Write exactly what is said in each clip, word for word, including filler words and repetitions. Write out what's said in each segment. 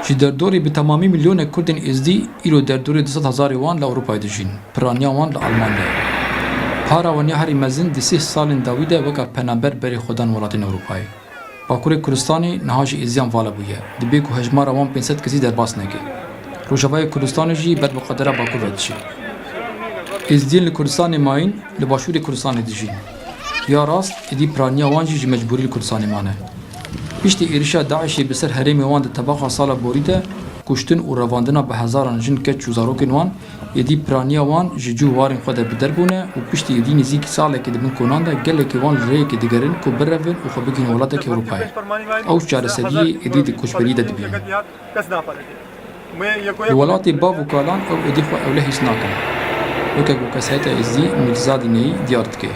Ji derdorê bi temamî milyonek Kurdên Êzdî îro derdorê du sed hezarê wan li Ewropayê dijîn. Piraniya wan li Almanyayê. Para wan ya herî mezin di sih salên dawî de weka penaber berê xwe dan welatên Ewropayê. Bakurê Kurdistanê niha ji Êzdiyan vala bûye. Dibê ku hejmara wan pênc sed kesî derbas neke. Rojavayê Kurdistanê jî ber bi qedera Bakur ve diçe. Êzdiyên li Kurdistanê mayîn, li Başûrê Kurdistanê dijîn. Ya rast, êdî piraniya wan jî ji mecbûrî li Kurdistanê mane. Piştî êrişa DAIŞê bi ser herêmê wan di tebaxa sala borî de, kuştin û revandina bi hezaran jin, keç û zarokên wan, êdî piraniya wan ji cih û warên xwe de bi der bûne û piştî êdî nêzîkî salekê di bin konan de gelekî wan li rêyekê digerin ku birevin û xwe bigihîne welatekî Ewropayê. Ew çareseriyê êdî di koçberiyê de dibînin. Li welatê bav û kalan ew êdî xwe ewle hîs nakin. Weke ku kesayeta Êzdî Mîrza Dîneyî diyar dike.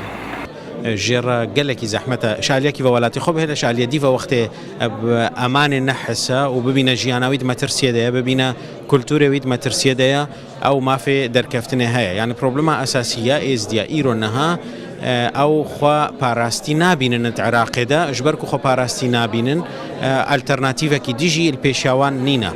Jê re gelekî zehmet e. Ji aliyekî ve welatê xwe bihêle, ji aliyê dî ve wextê bi emanê nehise û bibîne jiyana wî di metirsiyê de ye, bibîne kulturê wî di metirsiyê de ye, ew mafê derkeftinê heye. Yani problema esasî ya Êzdiya îro niha, e, ew xwe parastî nabînin di Iraqê de. Ji ber ku xwe parastî nabînin, e, alternatîvekî dî jî li pêşiya wan nîne.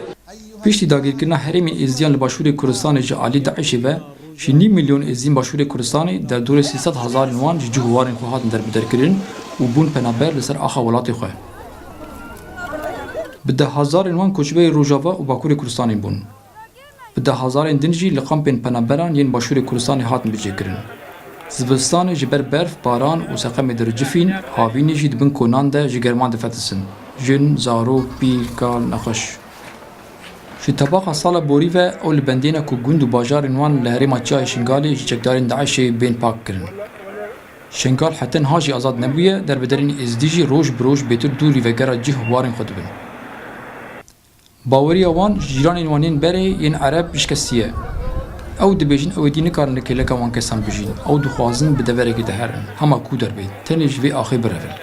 Piştî dagirkirina herêmên Êzdiyan li Başûrê Kurdistanê ji alî DAIŞê ve, ji nîv milyon Êzdiyên Başûrê Kurdistanê derdorê sê sed hezarên wan ji cih û warên xwe hatin derbiderkirin û bûn penaber li ser axa welatê xwe. Bi deh hezarên wan koçberê Rojava û Bakurê Kurdistanê bûn. Bi deh hezarên din jî li kampên penaberan yên Başûrê Kurdistanê hatin bicêkirin. Zivistanê ji ber berf, baran û seqemê dircifîn, havînê jî di bin konan de ji german difetisin. Jin, zarok, pîl, kal, nexweş. Ji tebaxa sala borî ve ew li bendê ne ku gund û bajarên wan li herêma Çiyayê Şingalê ji çekdarên DAIŞê bên pak kirin. Şingal heta niha jî azad nebûye, derbederên Êzdî jî roj bi roj bêtir dûrî vegera cih û warên xwe dibin. Baweriya wan, cîranên wan yên berê yên Ereb şikestiye. Ew dibêjin ew êdî nikarin li kêleka wan kesan bijîn. Ew dixwazin bi deverekê de herin. Hema ku derbê, tenê ji vê axê birevin.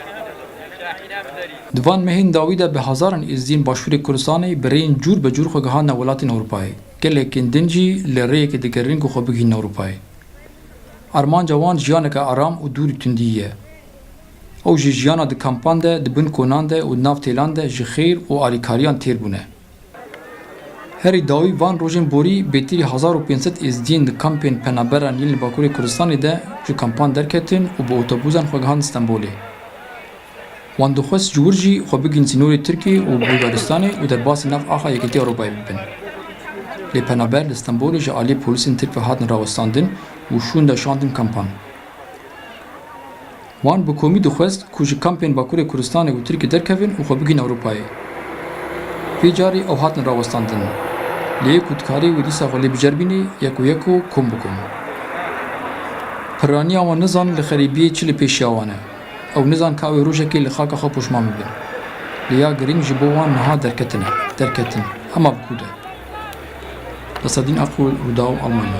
Di van mehên dawî de bi hezaran Êzdiyên Başûrê Kurdistanê bi rêyên cûr be cûr xwe gihandine welatên Ewropayê. Gelekên din jî li rêyekê digerin ku xwe bigihînin Ewropayê. Armanca wan jiyaneke aram û dûrî tundî ye. Ew ji jiyana di kampan de, di bin konan de û di nav têlan de ji xêr û alîkariyan têr bûne. Herî dawî van rojên borî bêtirî hezar û pênc sed Êzdiyên di kampên penaberan yên li Bakurê Kurdistanê de ji kampan derketin û bi otobûsan xwe gihandin Stenbolê. Wan dixwest ji wir jî xwe bigihîn sînorê Tirkiyê û Bulgaristanê û derbasî nav axa Yekîtiya Ewropayê bibin. Lê penaber li Stenbolê ji aliyê polîsên Tirk ve hatin rawestandin û şûn de şandin kampan. Wan bi komî dixwest ku ji kampên Bakurê Kurdistanê û Tirkiyê derkevin û xwe bigihîn Ewropayê. Vê carî ew hatin rawestandin. Lê yê ku dikarî wê dîsa xwe lê biceribînî, yek û yek û kom bi kom. Piraniya wan nizan li xerîbiyê çi li pêşiya wan e. Ew nizan ka ew ê rojekê li xaka xwe poşman bibin. Lê ya girîng ji bo wan niha derketin e. Derketin. Hema bi kû de. Nasreddîn Akgül, Rûdaw, Almanya.